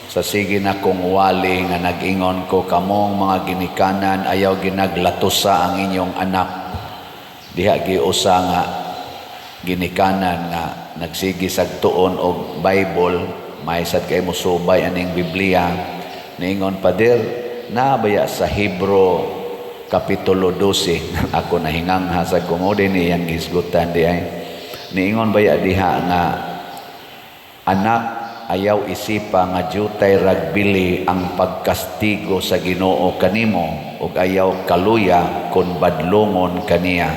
Sa sige na kong wali nga nag-ingon ko, "Kamong mga ginikanan, ayaw ginaglatusa ang inyong anak." Diha giusa nga ginikanan nga nagsigi sag tuon og Bible, may sad kay mo subay aning Biblia. Niingon, "Pader, nabaya sa Hebro Kapitulo 12?" Ako nahingangha sa kung din iyang gisgutan di ay. Niingon baya diha nga, "Anak, ayaw isipa nga jutay ragbili ang pagkastigo sa Ginoo kanimo ug ayaw kaluya kon badlongon kaniya,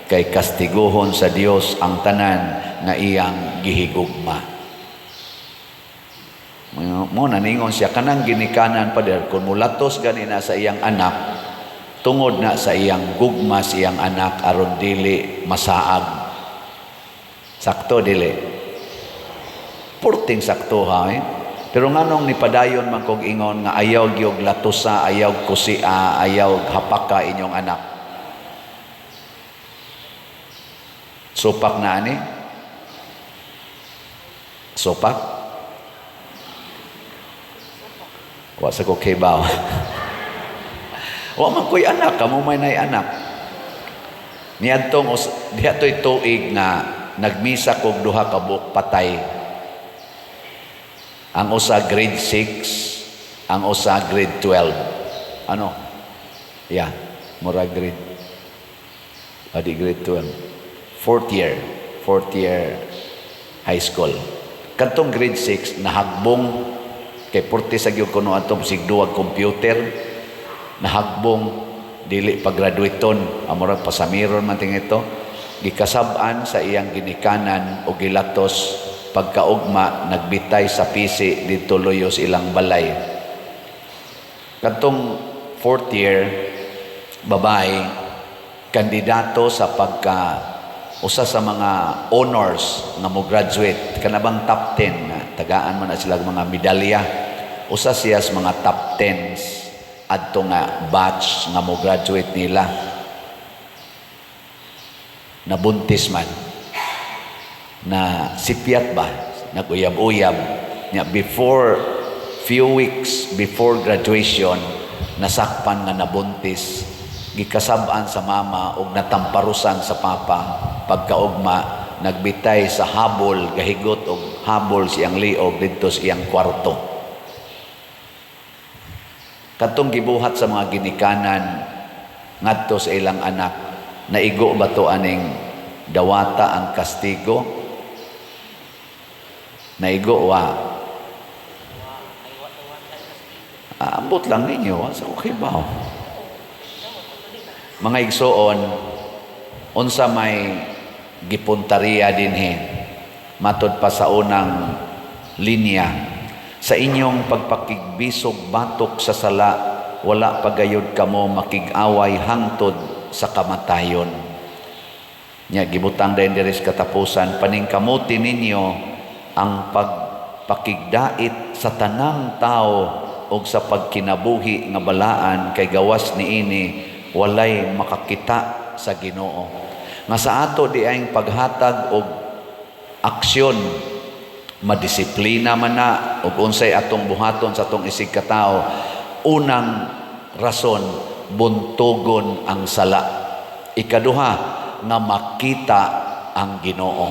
kay kastiguhon sa Dios ang tanan nga iyang gihigugma." Mo naningon siya kanang ginikanan, "Pader, kung mulatos gani na sa iyang anak, tungod na sa iyang gugma sa iyang anak aron dili masaag." Sakto dili? Purting sakto ha eh. Pero nganong nipadayon man kog ingon nga ayaw gyud latusa, ayaw kusia, ayaw hapaka inyong anak? Supak na ani? Supak? Wa sa ko kibaw. Wa man ko'y anak, kamo may nay anak. Niadtong diha to'y tuig nga nagmisa kog duha ka buok patay. Ang usa grade 6, ang usa grade 12. Ano? Yeah, mura grade. Adi grade 12. Fourth year high school. Kadtong grade 6 nahagbong kay purti sa gyud kuno atong sigduwag computer, nahagbong dili pa graduaton, amurag pasamiron man ting ito. Gikasab-an sa iyang ginikanan o gilatos. Pagkaugma, nagbitay sa pisi didto luyos ilang balay. Kadtong fourth year babae, kandidato sa pagka usa sa mga honors nga mo graduate, kanabang top 10 nga tagaan man na sila mga medalya. Usa siya sa mga top 10 adto nga batch nga mo graduate nila. Nabuntis man, na sipyat ba, naguyab-uyab nya. Before, few weeks before graduation, nasakpan nga nabuntis. Gikasab-an sa mama ug natamparusan sa papa. Pagkaugma, nagbitay sa habol, gahigot og habol siyang liog didto sa iyang kwarto. Katong gibuhat sa mga ginikanan ngadto sa ilang anak, naigo ba to aning dawata ang kastigo? Naigo wa? Ambot lang ninyo, sa okay ba? Mga igsoon, unsa may gipuntariya dinhi matod pa sa unang linya: "Sa inyong pagpakigbisog batok sa sala, wala pagayod kamo makig-away hangtod sa kamatayon." Nya gibutang dayon diri sa katapusan, "Paningkamuti ninyo ang pagpakigdait sa tanang tao ug sa pagkinabuhi nga balaan, kay gawas niini walay makakita sa Ginoo." Nga sa ato di ay paghatag og aksyon, madisiplina man na ug unsay atong buhaton sa atong isig katao, unang rason, buntugon ang sala. Ikaduha, nga makita ang Ginoo.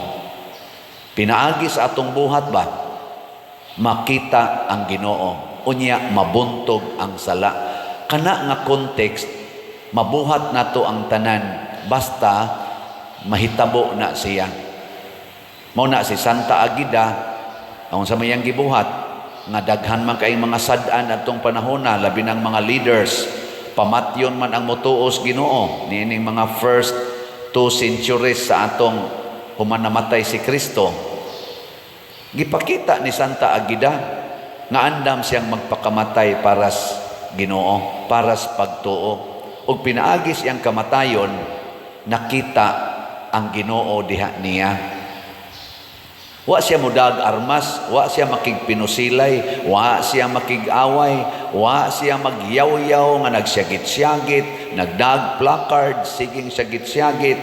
Pinaagi sa atong buhat ba, makita ang Ginoo, unya mabuntog ang sala. Kana nga context, mabuhat nato ang tanan basta mahitabo na siya. Mao na si Santa Agida, ang sa mayang gibuhat nga daghan man kay mga sad-an atong panahona, labi ng mga leaders, pamatyon man ang motuos Ginoo niining mga first 2 centuries sa atong human namatay si Kristo. Gipakita ni Santa Agida nga andam siyang magpakamatay para sa Ginoo, para sa pagtuo, ug pinaagi siyang kamatayon, nakita ang Ginoo diha niya. Wa siya mudag armas, wa siya makigpinusilay, wa siya makig-away, wa siya magyawyaw nga nagsyagit-syagit, nagdag placard, siging syagit-syagit.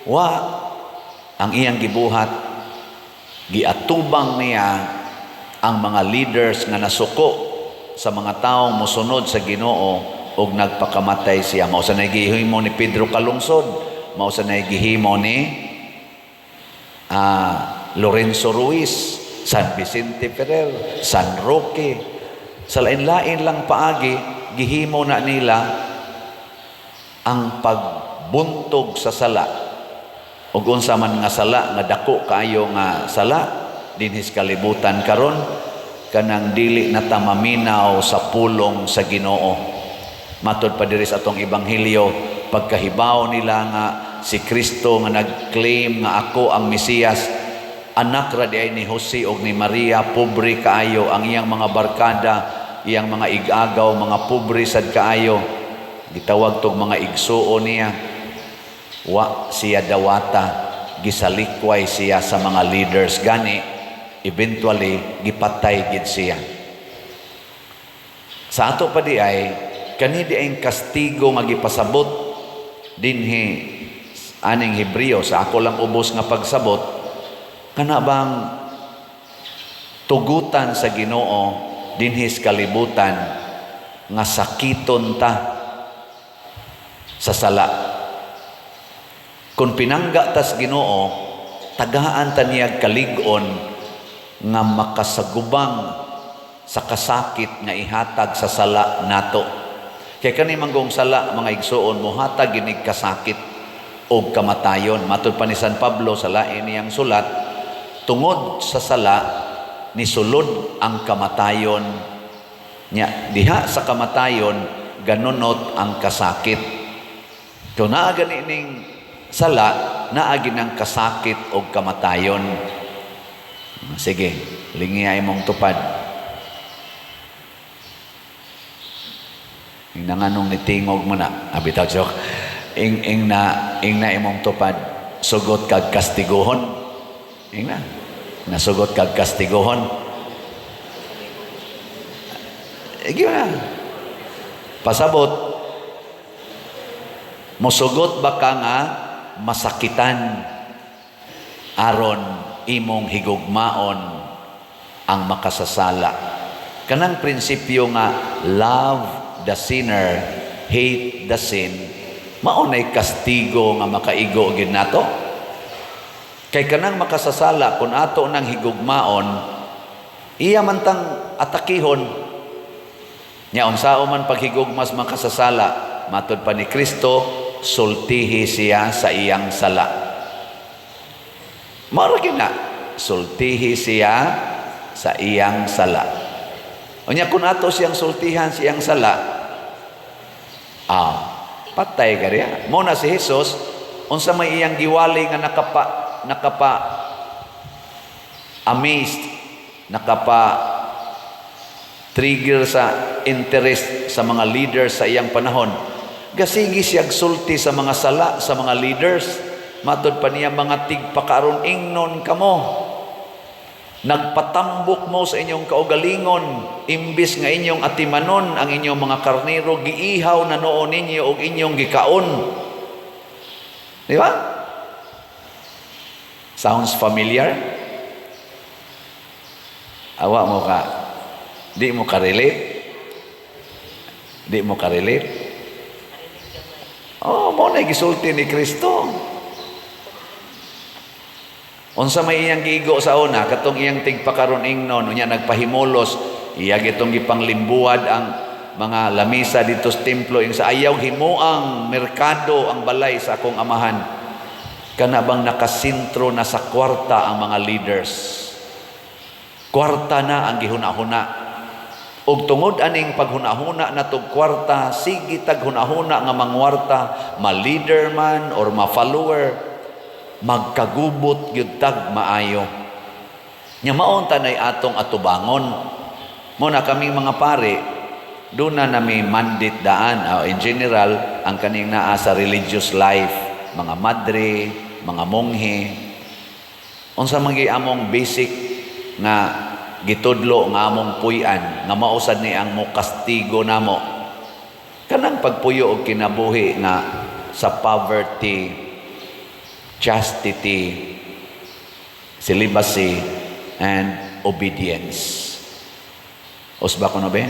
Wa. Ang iyang gibuhat, giatubang niya Ang mga leaders nga nasuko sa mga taong mosunod sa Ginoo ug nagpakamatay siya. Mao sa gihimo ni Pedro Calungsod, mao sa gihimo ni Lorenzo Ruiz, San Vicente Ferrer, San Roque. Sa lain-lain lang paagi, gihimo na nila ang pagbuntog sa sala. Ug unsa man nga sala nga dako kaayo nga sala dinhi sa kalibutan karon, kanang dili na ta maminaw sa pulong sa Ginoo. Matod pa diri sa atong ebanghelyo, pagkahibaw nila nga si Kristo nga nag-claim nga "Ako ang Mesiyas," anak ra diay ni Jose og ni Maria, pobre kaayo ang iyang mga barkada, iyang mga ig-agaw, mga pobre sad kaayo. Gitawag tog mga igsuon niya. Wa siya dawata, gisalikway siya sa mga leaders, gani eventually gipatay gid siya. Sa ato pa di ay kani di ay kastigo nga gipasabot dinhi aning Hebreo. Sa ako lang ubos nga pagsabot, kana bang tugutan sa Ginoo dinhi sa kalibutan nga sakiton ta sa sala. Kung pinangga tas Ginoo, tagaan ta niya kalig-on nga makasagubang sa kasakit nga ihatag sa sala nato. Kay kani manggong sala, mga igsuon, mohatag ginig kasakit og kamatayon. Matud pa ni San Pablo sa lain niyang sulat, tungod sa sala nisulod ang kamatayon nya diha sa kamatayon ganunot ang kasakit. Kung naa gani ning sala, naa ang kasakit og kamatayon. Sige, lingiya imong tupad. Ing nanganong nitingog mo na, abitaw joke. Ing na imong tupad, sugot kag kastiguhon. Ing na. Nasugot kag kastiguhon. Igi na. Pasabot. Musugot ba ka nga masakitan aron imong higugmaon ang makasasala? Kanang prinsipyo nga love the sinner, hate the sin, mao nay kastigo nga makaigo gid nato. Kay kanang makasasala, kung ato nang higugmaon, iya man tang atakihon. Nya unsao man paghigugmas makasasala? Matud pa ni Kristo, sultihi siya sa iyang sala. Mao ra na, sultihi siya sa iyang sala. Unya kung ato siyang sultihan siyang sala, patay ka riya. Mo na si Jesus, unsa may iyang giwali nga nakapa amazed, nakapa trigger sa interest sa mga leaders sa iyang panahon? Gasigi siya sulti sa mga sala sa mga leaders. Matod pa niya, "Mga tigpakaaron ingnon kamo. Nagpatambok mo sa inyong kaugalingon, imbis nga inyong atimanon ang inyong mga karnero, giihaw na noon ninyo og inyong gikaon." Di ba? Sounds familiar? Awa mo ka. Di mo ka-relate? Di mo ka-relate? Oh, mo na gisulti ni Kristo. Unsa may iyang giigo sa una, katong iyang tigpakaron ingnon, unya nagpahimulos, iya gitong gipanglimbuad ang mga lamisa dito sa templo, yung sa ayaw himuang merkado ang balay sa akong Amahan. Kana bang nakasintro na sa kwarta ang mga leaders. Kwarta na ang gihuna-huna. Ug tungod aning paghuna-huna na tog kwarta, sige tag huna-huna nga mangwarta, ma-leader man or ma-follower, magkagubot gyud tag maayo. Nya maon tanay atong atubangon. Mo na kaming mga pare, doon na nami mandate daan. In general, ang kaning naa sa religious life, mga madre, mga monghe. Unsa man gyud among basic nga gitudlo nga among puy-an nga mausad ni ang mokastigo namo? Kanang pagpuyo og kinabuhi nga sa poverty, chastity, celibacy, and obedience. Usba ko no be?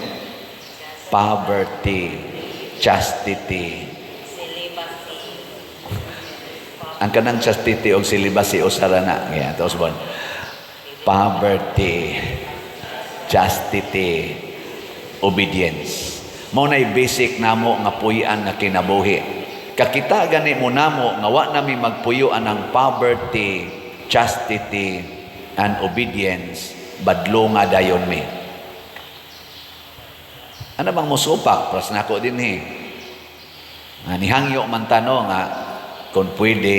Poverty, chastity. Celibacy. Ang kanang chastity o celibacy usara na. Yeah, tapos bon. Poverty, chastity, obedience. Mao na'y basic namo nga puy-an nga kinabuhi. Kakita gani mo namo nga wa nami magpuyo anang poverty, chastity, and obedience, badlonga dayon mi. Ano bang musupak? Pras nako dinhi. Nga nihangyo man tano nga kung pwede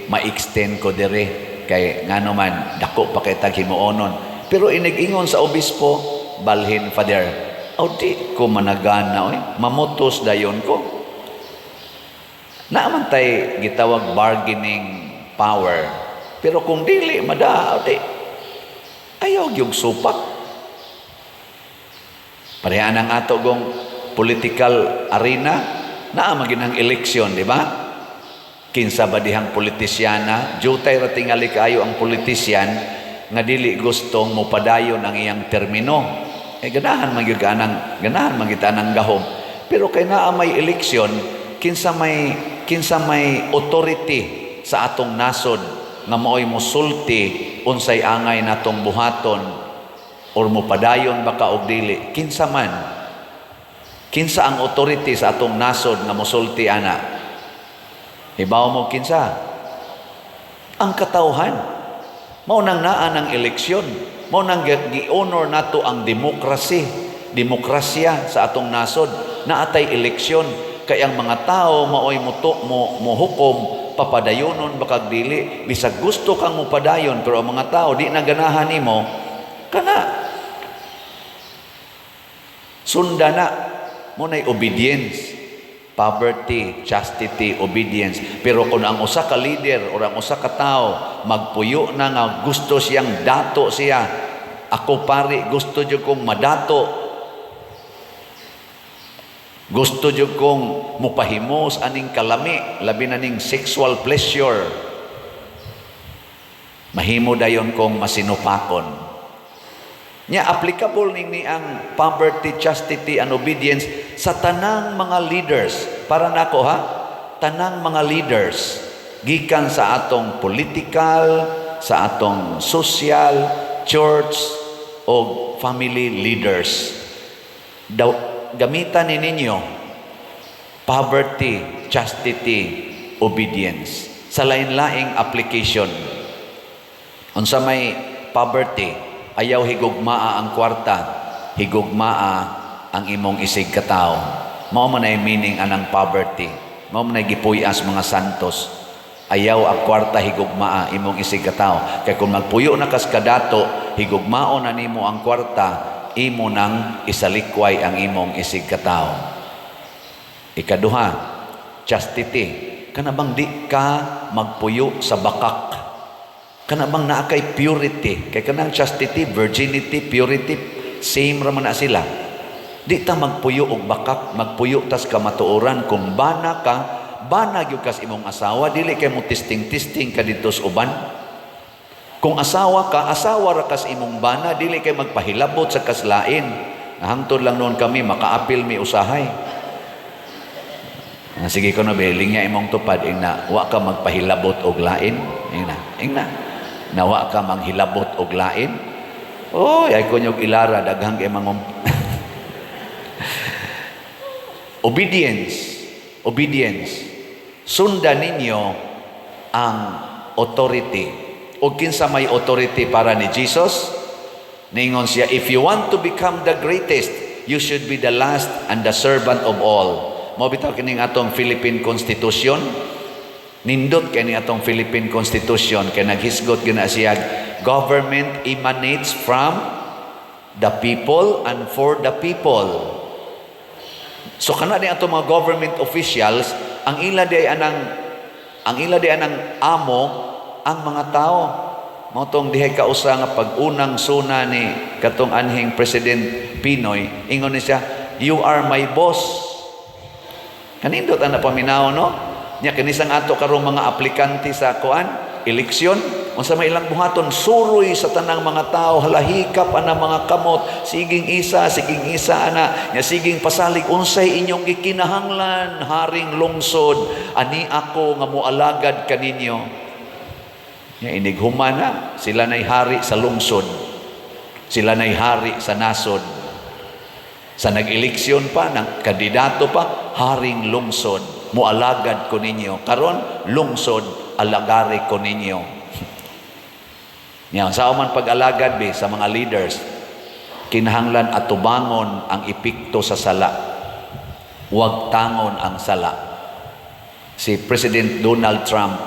ma-extend ko dire kay ngano man dako pa kay tag himuonon. Pero inig-ingon sa obispo, "Balhin, Father." Aw, di ko managana oy, mamutos dayon ko. Naa man tay gitawag bargaining power. Pero kung dili mada, di ayaw gyud supak. Pareha ang ato gong political arena, naa man gyud ang eleksyon, di ba? Kinsa ba dihang politisyana? Jutay ra tingali kaayo ang politisyan nga dili gustong mopadayon ang iyang termino. Eh ganahan man gyud anang ganahan man gyud anang gahom. Pero kay naa may eleksyon, kinsa may authority sa atong nasod nga maoy mosulti unsay angay natong buhaton or mopadayon ba ka og dili? Kinsa man, kinsa ang authority sa atong nasod nga mosulti ana? Hibaw mo kinsa? Ang katawhan. Mao nang naa ng eleksyon, mao nang gi-honor nato ang demokrasi, demokrasya sa atong nasod. Naatay eleksyon kay ang mga tao maoy muto mo mohukom papadayonon ba kag dili. Bisag gusto kang mopadayon, pero ang mga tao di na ganahan nimo, kana sunda na mo nay obedience. Poverty, chastity, obedience. Pero kung ang usa ka leader or ang usa ka tao magpuyo na nga gusto siyang dato siya, "Ako pare, gusto jud kong madato, gusto jud kong mupahimos aning kalami, labi na ning sexual pleasure," mahimo dayon kong masinupakon. Nya applicable ning ni ang poverty, chastity, and obedience sa tanang mga leaders. Para nako ha, tanang mga leaders gikan sa atong political, sa atong social, church o family leaders. Daw gamitan ni ninyo poverty, chastity, obedience sa lain-laing application. Unsa may poverty? Ayaw higugmaa ang kwarta, higugmaa ang imong isig katawo. Mao man ay meaning anang poverty. Mao man ay gipuyas mga santos. Ayaw ang kwarta, higugmaa imong isig katawo. Kay kung magpuyo na kas kadato, higugmao na nimo ang kwarta, imo nang isalikway ang imong isig katawo. Ikaduha, chastity. Kana bang di ka magpuyo sa bakak? Kana bang naa kay purity? Kay kanang chastity, virginity, purity, same ra man na sila. Di ta magpuyo og bakak, magpuyo tas kamatuoran. Kung bana ka, bana gyud kas imong asawa, dili kay mo testing-testing ka didto sa uban. Kung asawa ka, asawa ra kas imong bana, dili kay magpahilabot sa kaslain. Hangtod lang noon kami makaapil mi usahay. Ah, sige ko na be, nga imong tupad ing na wa ka magpahilabot og lain. Ing na, ing na. Na wa ka manghilabot og lain. Oy, ay kunyog ilara daghang kay mangum. Obedience. Obedience. Sundan ninyo ang authority. O kinsa may authority para ni Jesus? Ningon siya, "If you want to become the greatest, you should be the last and the servant of all." Mao bitaw kining atong Philippine Constitution. Nindot kay ni atong Philippine Constitution kay naghisgot gyud na siya, government emanates from the people and for the people. So kana ni atong mga government officials, ang ila di anang amo ang mga tao. Mao tong dihay kausa nga pag-unang suna ni katong anhing President PNoy, ingon ni siya, "You are my boss." Kanindot ang napaminaw, no? Nya kinisang ato karong mga aplikante sa kuan, eleksyon, Unsa may ilang buhaton, suroy sa tanang mga tao, halahikap ana mga kamot, siging isa, siging isa ana, nya siging pasalig, unsay inyong gikinahanglan, haring lungsod, ani ako nga moalagad kaninyo. Nya inig humana, sila nay hari sa lungsod. Sila nay hari sa nasod. Sa nag-eleksyon pa, ng kandidato pa, haring lungsod, mualagad ko ninyo. Karon, lungsod, alagari ko ninyo. Nya, sa man pag-alagad be sa mga leaders, kinahanglan atubangon ang epekto sa sala. Huwag tangon ang sala. Si President Donald Trump,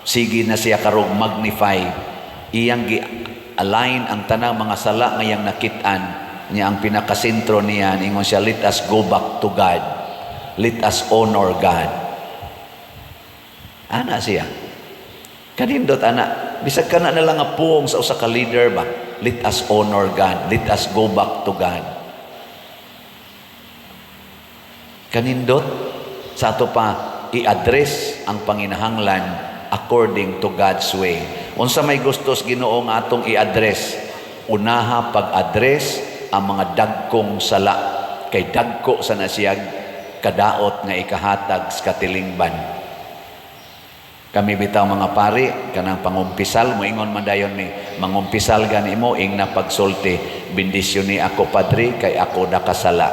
sige na siya karog magnify, iyang gi-align ang tanang mga sala nga iyang nakit-an niya. Ang pinakasentro niya, ingon siya, "Let us go back to God. Let us honor God." Ana siya. Kanindot ana, bisag kana na lang nga puong sa usa ka leader ba? Let us honor God. Let us go back to God. Kanindot sa ato pa i-address ang panginahanglan according to God's way. Unsa may gustos Ginoo nga atong i-address? Unaha pag-address ang mga dagkong sala, kay dagko sa nasiyag kadaot nga ikahatag sa katilingban. Kami bitaw mga pari, kanang pangumpisal, moingon man dayon mi, mangumpisal gani mo, ing na pagsulti, "Bendisyon ni ako, Padre, kay ako nakasala."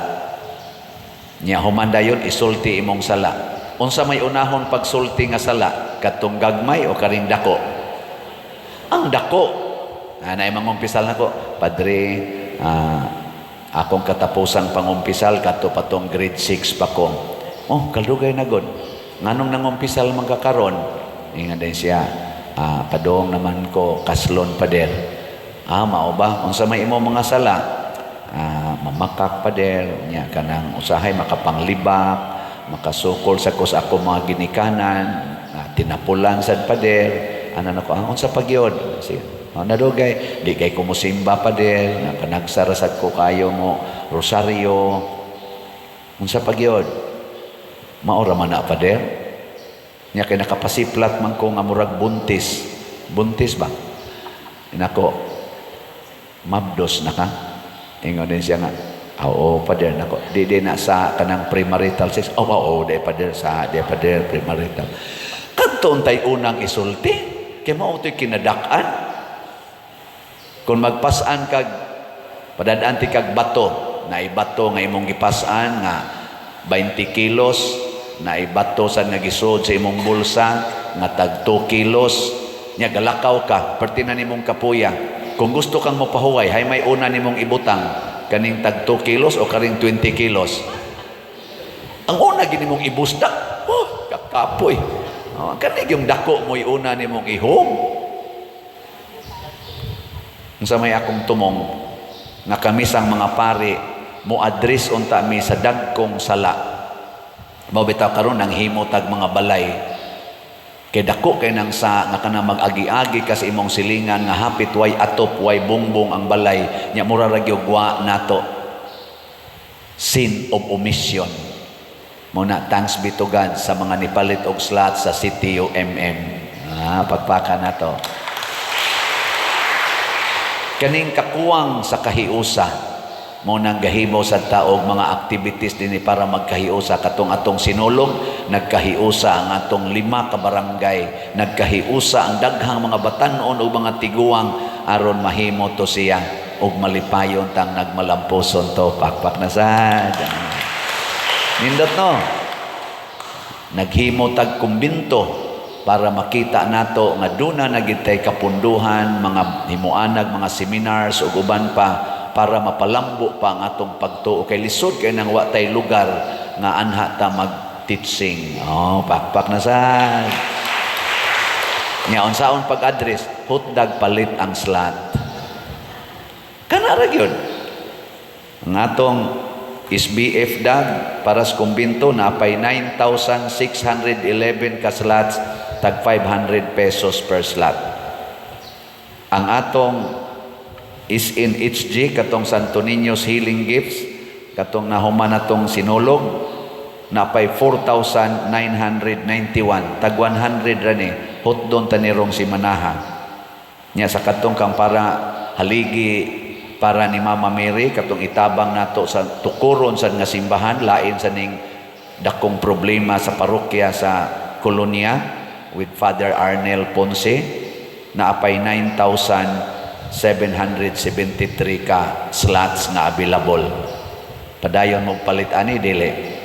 Nya human dayon, isulti imong sala. Unsa may unahon pagsulti nga sala? Katong gagmay o karing dako? Ang dako. Anay mangumpisal nako, "Padre, akong katapusang pangumpisal kadto patong grade 6 pa ko." "Oh, kalugay na god. Nganong nangumpisal man ka karon?" Ingon din siya, "Padong naman ko kaslon, Pader." "Ah, mao ba? Unsa may imo mga sala?" "Mamakak, Pader, nya kanang usahay makapanglibak, makasukol sa ko sa ako mga ginikanan, tinapulan sad, Pader." Ana nako, "Ah, unsa pa gyud?" Sige. "Oh, nadugay, di kay kumusimba, Pader, na panagsara sad ko kayo mo rosaryo." "Unsa pa gyud?" "Mao ra man na, Pader. Nya kay nakapasiplat man ko nga murag buntis." Buntis ba? Nako, "Mabdos na ka?" Ingon din siya nga, "Oo, Pader." "Nako, di na sa kanang premarital sex?" "Oh, oo, di, Pader, sa, di, Pader, premarital." Kadto untay unang isulti. Kay mao to'y kinadak-an. Kung magpasan kag padadaan ti kag bato, na ibato nga imong gipasan nga 20 kilos, na ibato sa nga gisod sa imong bulsa nga tag 2 kilos, nya galakaw ka, perti na nimong kapuya. Kung gusto kang mopahuway, hay may una nimong ibutang, kaning tag 2 kilos o karing 20 kilos? Ang una gini mong ibusdak, oh, kakapoy. Oh, kani yung dako mo'y una nimong ihom. Unsa may akong tumong nga kami sang mga pari mo address unta mi sa dagkong sala. Mao bitaw karon nang himo tag mga balay. Kay dako kay nang sa nga kana mag-agi-agi ka sa imong silingan nga hapit way atop, way bongbong ang balay, nya mura ra gyud wa nato. Sin of omission. Muna, thanks be to God sa mga nipalit og slot sa CTUMM. Ah, pagpaka na to. Kaning kakuwang sa kahiusa, mo nang gahimo sa taog mga activities dinhi para magkahiusa. Katong atong Sinulog, nagkahiusa ang atong lima ka barangay, nagkahiusa ang daghang mga batan-on ug mga tiguang aron mahimo to siya ug malipayon tang nagmalampuson to. Pakpak na sad. Nindot, no? Naghimo tag kumbinto para makita nato nga duna na gid tay kapunduhan, mga himuanag mga seminars ug uban pa para mapalambo pa ang atong pagtuo, kay lisod kay nang wa tay lugar nga anha ta mag-teaching. Oh, pakpak na sad. Nya unsaon pag-address? Hutdag palit ang slot. Kana ra gyud. Ang atong SBF dag para sa kumbinto napay 9,611 ka slots, tag 500 pesos per slot. Ang atong SNHG, katong Santo Niño's Healing Gifts, katong nahuman natong Sinulog, napay 4,991, tag 100 ra ni, hotdon tanirong si Manaha. Nya sa katong kang para haligi para ni Mama Mary, katong itabang nato sa tukuron sa nga simbahan, lain sa ning dakong problema sa parokya sa kolonya with Father Arnel Ponce, naapay 9,773 ka slots nga available. Padayon mo palit ani, dili?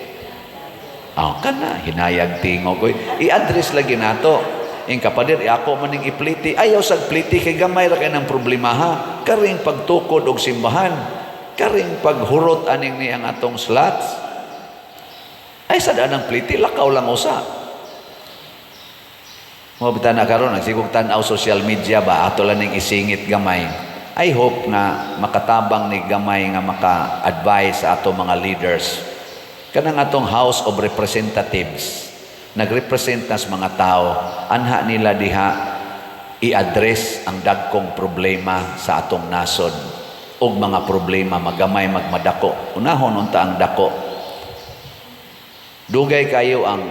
Ah, kana hinayag tingog oy. I-address lagi nato. Ing kapader, ako maning ipliti. Ayaw sa pliti kay gamay ra kay ng problema ha. Karing pagtukod og simbahan, karing paghurot aning ni ang atong slots. Ay sa daan ng pliti, lakaw lang usa. Mo bita na karon nagsigog tan-aw social media ba, ato lang ning isingit gamay. I hope nga makatabang ni gamay nga maka-advise sa ato mga leaders. Kanang atong House of Representatives, nagrepresent nas mga tao, anha nila diha i-address ang dagkong problema sa atong nasod ug mga problema magamay magmadako. Unahon unta ang dako. Dugay kayo ang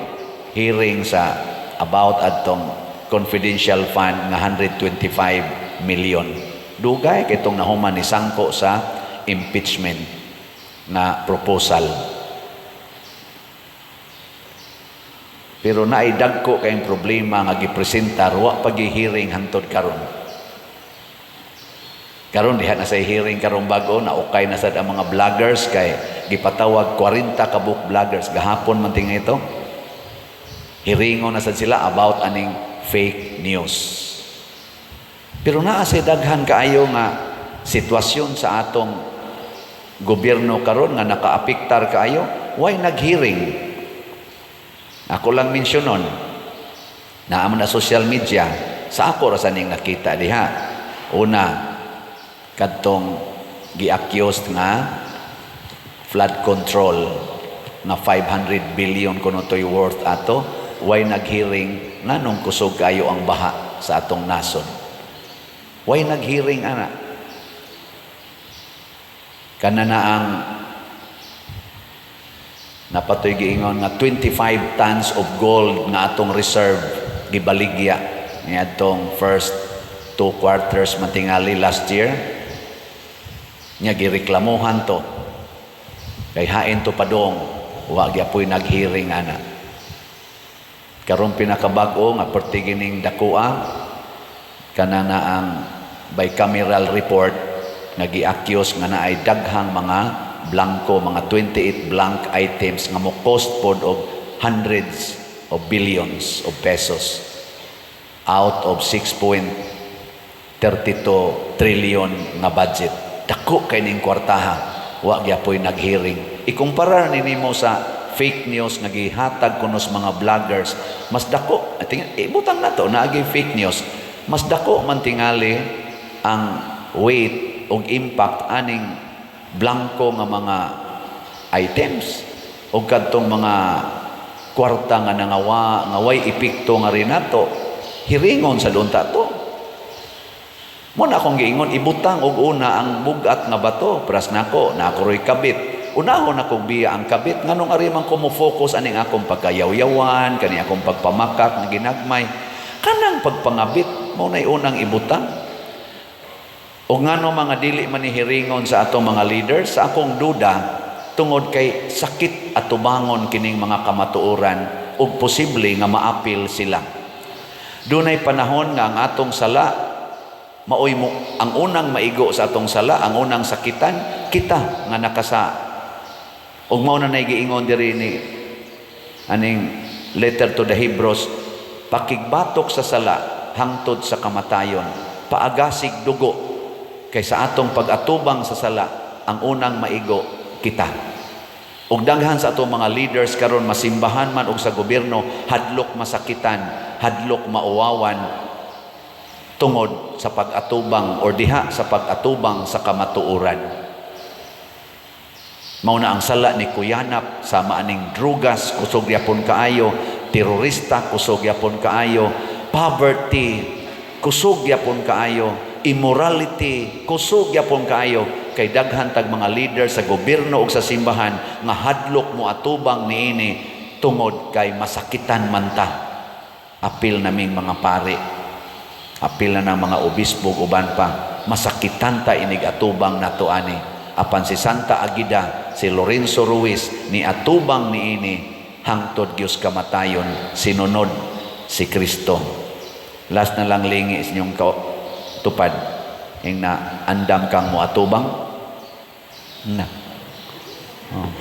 hearing sa about adtong confidential fund nga 125 million. Dugay kay itong nahuman ni sangko sa impeachment nga proposal. Pero naay dagko kayong problema nga gipresentar, wa pa hearing hantod karon. Karon diha na sa hearing karon bag-o na okay na sad ang mga vloggers kay gipatawag 40 ka buok vloggers gahapon man tinga ito. Hearingon na sad sila about aning fake news. Pero naa say daghan kaayo nga sitwasyon sa atong gobyerno karon nga nakaapektar kaayo, why nag-hearing? Ako lang mensyonon, naa man na social media, sa ako ra sa ning nakita diha. Una, kadtong gi-accused nga flood control nga 500 billion kuno to'y worth ato, why nag-hearing nganong kusog kayo ang baha sa atong nasod? Why nag-hearing ana? Kana na ang napatoy giingon nga 25 tons of gold nga atong reserve gibaligya niadtong first 2 quarters matingali last year. Nya gireklamuhan to kay hain to padong, wa gyapoy nag-hearing ana. Karon pinakabag-o nga pertigining dakoa, kana na ang bicameral report nga gi-accuse nga naay daghang mga blanco, mga 28 blank items nga mo cost pod og hundreds of billions of pesos out of 6.32 trillion nga budget. Dako kay ning kwartaha, wa gyapoy nag-hearing. Ikumpara ni nimo sa fake news nga gihatag kuno sa mga vloggers, mas dako. Tingnan, ibutang na to naagi fake news, mas dako man tingali ang weight og impact aning blanco nga mga items o kadtong mga kwarta nga nangawa nga way epekto nga rinato. Hiringon sa unta to. Mo na akong giingon, ibutang og una ang bugat nga bato. Pras nako na ako roy kabit, unahon akong biya ang kabit, nganong ari man ko mo focus aning akong pagkayawyawan, kani akong pagpamakak nga ginagmay? Kanang pagpangabit mo nay unang ibutang. O ngano mga dili man ni hiringon sa atong mga leaders? Sa akong duda, tungod kay sakit at tubangon kining mga kamatuoran ug posible nga maapil sila. Dunay panahon nga ang atong sala maoy mo ang unang maigo sa atong sala, ang unang sakitan kita nga nakasa. Ug mao na nay giingon diri ni aning letter to the Hebrews, pakigbatok sa sala hangtod sa kamatayon, paagasig dugo, kay sa atong pag-atubang sa sala, ang unang maigo kita. Ug daghan sa atong mga leaders karon, masimbahan man og sa gobyerno, hadlok masakitan, hadlok mauwawan tungod sa pag-atubang or diha sa pag-atubang sa kamatuoran. Mao na ang sala ni kuyanap sa maaning drugas, kusog yapon kaayo, terorista, kusog yapon kaayo, poverty, kusog yapon kaayo, immorality, kusog yapon kaayo, kay daghan tag mga leader sa gobyerno ug sa simbahan nga hadlok mo atubang niini tungod kay masakitan man ta. Apil naming mga pare. Apil na ng mga obispo ug uban pa, masakitan ta inig atubang nato ani. Apan si Santa Agida, si Lorenzo Ruiz ni atubang niini hangtod Dios kamatayon, sinunod si Kristo. Last na lang, lingi sa inyong tupad. Ing na andam kang mo atubang na. Oh.